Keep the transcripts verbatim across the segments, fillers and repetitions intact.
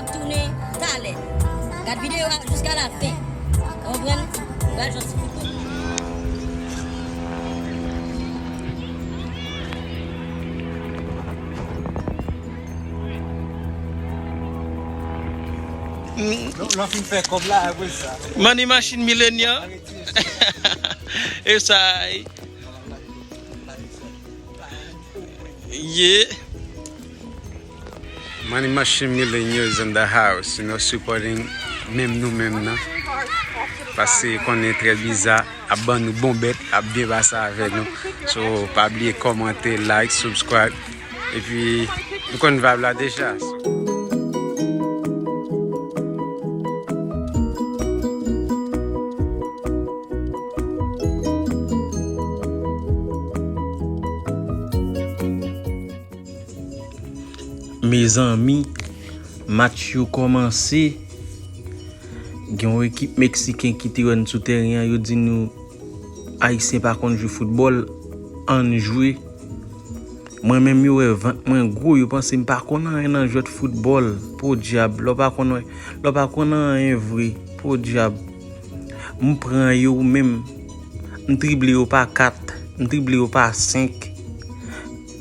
Tounen talè. Gad videyo a jiska la fen. Ou konprann? Ou pral jwe ti foutbòl. Lè w fin fè kòb la, apre sa. Money Machine Millennial. E sa, yeah. Money Machine Millennials in the house, you know, supporting menm nou menm nan. Paske konnen trè biza ap ban nou bon bèt, ap byen pase avè nou. So, pa bliye kòmante, like, subscribe. Epi, nou konn vibe la deja. Mezanmi, match yo kòmanse. Gen yon ekip meksiken ki te wè n sou teren an, yo di nou Ayisyen pa konn jwe foutbòl, ann jwe. Mwen menm yo wè vant mwen gwo, yo panse m pa konn anyen nan jwèt foutbòl. Podyab, lè w pa konn, lè w pa konn anyen vre, podyab. M pran yo menm, m trible yo pa kat, m trible yo pa senk.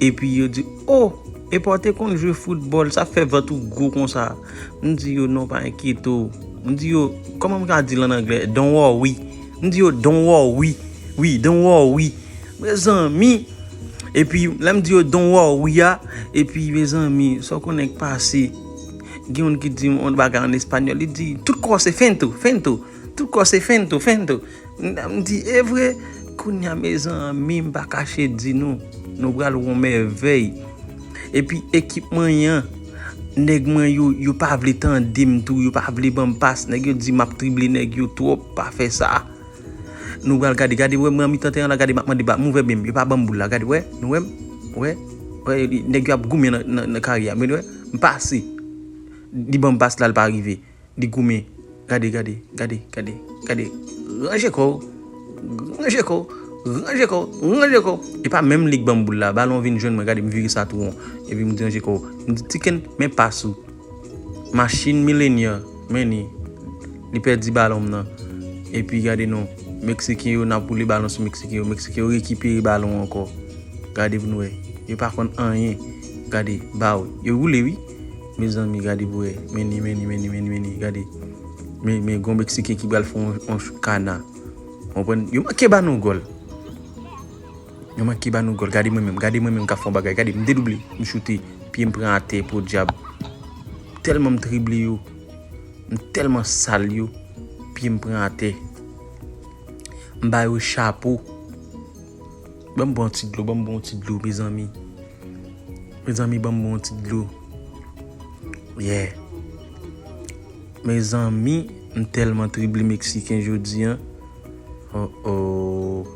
Epi yo di, "Oh, epa w te konn jwe foutbòl, sa fè vant ou gwo konsa." M di yo, "Non, pa enkyete w." M di yo, kòman m ka di l ann anglè? "Don't worry." M di yo, "Don't worry. Wi, don't worry." Mezanmi. Epi, lè m di yo, "Don't worry" a, epi, mezanmi, sa w konnen k pase. Gen youn ki di yon bagay ann espanyòl, li di, "Tout kò se fento, fento. Tout kò se fento, fento." M di, "E vre?" Kounye a, mezanmi, m pa kache di nou, nou pral wè yon mèvèy. Epi ekip mwen an, nèg mwen yo, yo pa vle tande m tou, yo pa vle ban m pas. Nèg yo di m ap trible nèg yo twòp, pa fè sa. Nou pral gade, gade, wè, mwen an mitan teren la, gade, m ap mande ba, m ouvè men m, yo pa ban m boul la, gade, wè, nou wè m, wè, wè, nèg yo ap goumen nan, nan, nan kari a, men wè, m pase. Li ban m pas la, l pa rive. Li goumen. Gade, gade, gade, gade, gade. Ranje kò w. Ranje kò w. Ranje kò w. Ranje kò w. E pa menm li k ban m boul la. Balon vin jwenn mwen. Gade, m vire sa tou won. Epi m di ranje kò w. M di, "Tiken, men pas ou." Machin Millennial, men li. Li pèdi balon m nan. Epi gade non. Meksiken yo, n ap woule balon sou Meksiken yo. Meksiken yo rekipere balon ankò. Gade pou nou wè. Yo pa konn anyen. Gade, baw. Yo woule, wi. Mezanmi, gade pou wè. Men li, men li, men li, men li, men li. Gade. Men, men gon Meksiken ki pral fè yon, yon kana. Konprann? Yo manke ba nou gòl. Yo manke ba nou gòl. Gade mwen menm. Gade mwen menm k ap fè yon bagay. Gade, m dedouble. M choute. Pye m pran atè, podyab. Tèlman m trible yo. M tèlman sal yo. Pye m pran atè. M ba yo chapo. Ban m bwè yon ti dlo, ban m bwè yon ti dlo, mezanmi. Mezanmi, ban m bwè yon ti dlo. Yeah. Mezanmi, m tèlman trible Meksiken jodi a. Oh, oh.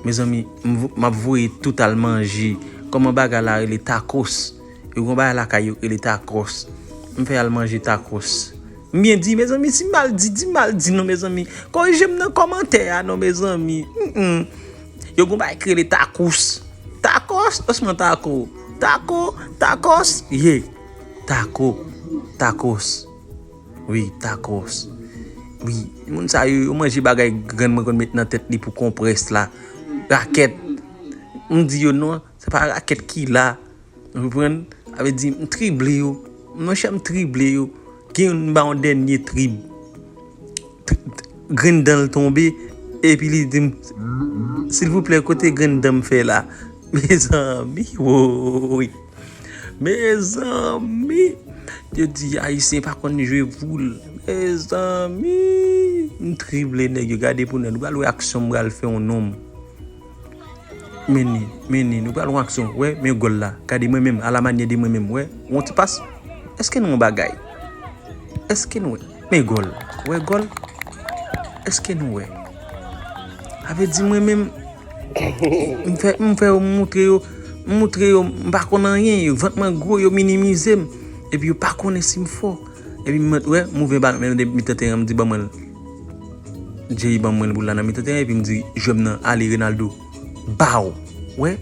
Mezanmi, m vo-, m ap voye tout al manje. Kòman bagay la rele? Tacos. Yo gon bagay lakay yo rele tacos. M fè al manje tacos. M byen di, mezanmi, si m mal di, di m mal di non, mezanmi. Korije m nan kòmantè a non, mezanmi. Mm, mm. Yo gon bagay ki rele takous. Takòs? Osman tako. Tako, takòs? Ye. Tako. Takòs. Wi, takòs. Wi. Moun sa yo, yo manje bagay grann mwen konn met nan tèt li pou konprès la. Rakèt. M di yo non, se pa rakèt ki la. Ou konprann? Sa vle di, m trible yo. Monchè, m trible yo. Gen youn m ba yon dènye trib. T-, t-, grenn dan l tonbe. Epi li di m, "Silvouplè, kote grenn dan m fè la?" Mezanmi, woy. Mezanmi. Yo di, Ayisyen pa konn jwe boul. Mezanmi. M trible nèg yo. Gade pou nou. Nou pral wè aksyon m pral fè yon nonm. Men li, men li, nou pral yon aksyon. Wè, men gòl la. Gade mwen menm, alamanyè de mwen menm. Wè, yon ti pas. Èske nou yon bagay? Èske nou wè? Men gòl. Wè gòl? Èske nou wè? Sa vle di mwen menm, m fè, m fè yo, m moutre yo, m moutre yo, m pa konn anyen, yo, vant mwen gwo, yo minimize m. Epi yo pa konnen si m fò. Epi m wè, m ouvè bal, men de mitan teren, m di, "Ban mwen l." Jay ban mwen l boul la nan mitan teren, epi m di jwè m nan, "Ale, Renaldo." Baw! Wè?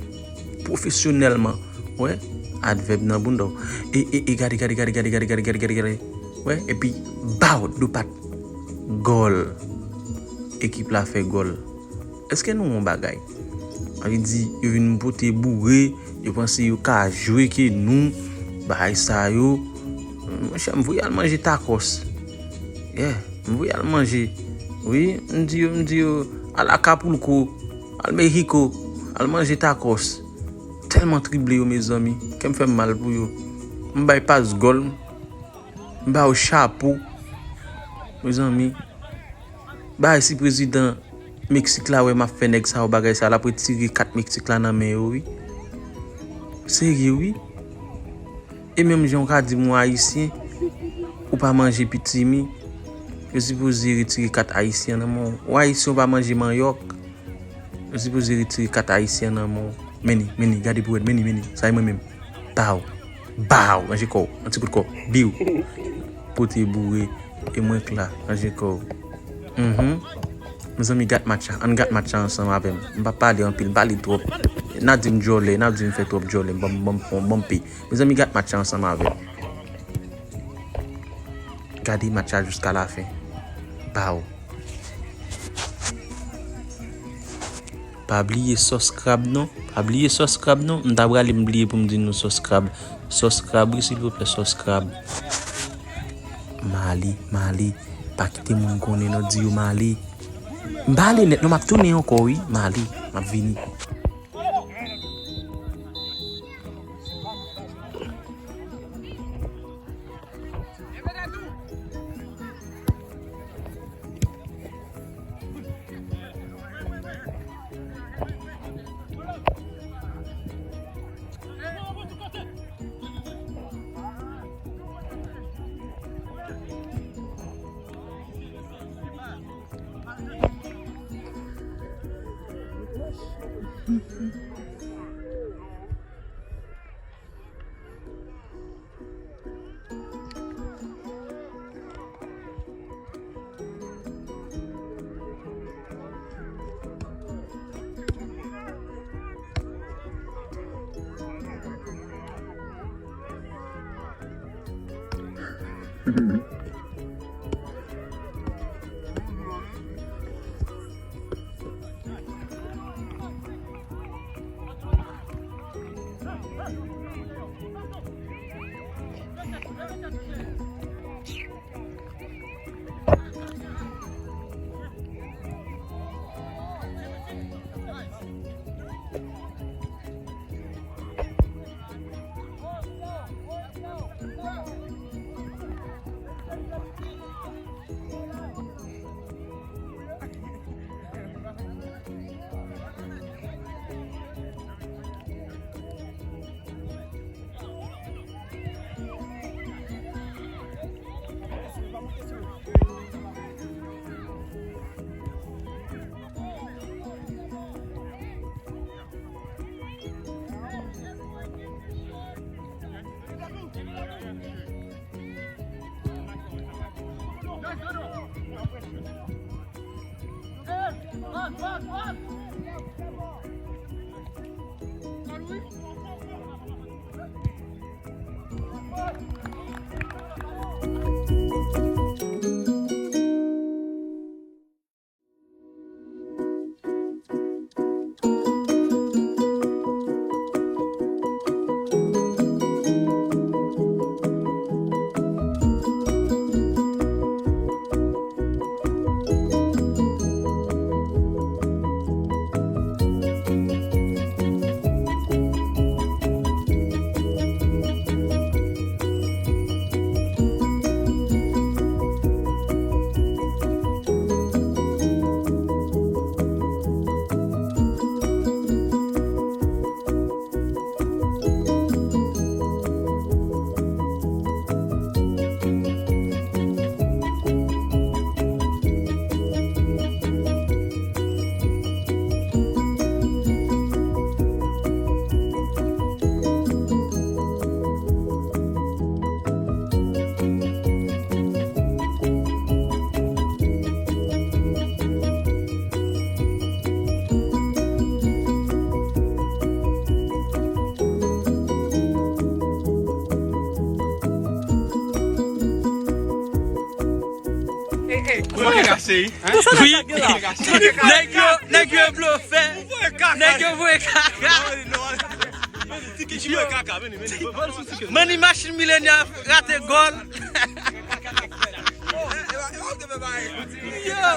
Pwofesyonèlman. Wè? Advèb nan bounda w. E, e, e, gade, gade, gade. Wè, epi baw, do pat. Gòl. Ekip la fè gòl. Èske nou yon bagay? Anvi di, yo vin pote boure, yo panse yo ka jwe ke nou, bagay sa yo. Monchè, m voye al manje tacos. Yeah, m voye al manje. Wi, m di yo, m di yo, al Acapulco, al Mexico, al manje tacos. Tèlman trible yo, mezanmi. Kè m fè m mal pou yo. M bay pas gòl. M ba yo chapo. Mezanmi. Bay si prezidan Meksik la wè m ap fè nèg sa yo bagay sa, l ap retire kat Meksik la nan men yo, wi. Serye, wi. E menm jan w ka di m w ayisyen, ou pa manje pitimi, yo sipoze retire kat ayisyen nan men w. Ou ayisyen, ou pa manje manyòk, yo sipoze retire kat ayisyen nan men w. Men li, men li, gade pou wè, men li, men li, sa e mwen menm. Baw, baw, ranje kò w, yon ti kout kò, biw. Pote boure, e mwen k la, ranje kò w. Mhm. Mezanmi, gad match la, ann gad match la ansanm avè m. M pa pale anpil, m pale twòp. N a di m djòlè, n a di m fè twòp djòlè, m ban m, ban m, ban m, ban m pe. Mezanmi, gad match la ansanm avè m. Gade match la jiska lafen. Baw. Pa bliye sòs krab non. Pa bliye sòs krab non. M ta prale m bliye pou m di nou sòs krab. Sòs krab, wi, silvouplè, sòs krab. Mali, Mali. Pa kite moun konnen non, di yo Mali. M pa ale nèt non, m ap tounen ankò, wi. Mali, m ap vini. Wi. Nèg yo, nèg yo blofè. Nèg yo voye kaka. Manni Machin Milenè rate gòl. Yo.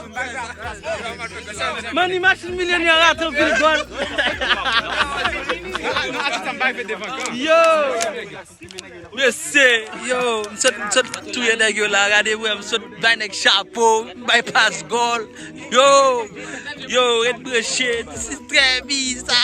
Manni Machin Milenè rate anpil gòl. Yo. Mesye, yo, m sot, m sot touye nèg yo la, gade mwen, m sot bay nèg chapo, m bay pas gòl. Yo, yo, ret branche, se trè biza.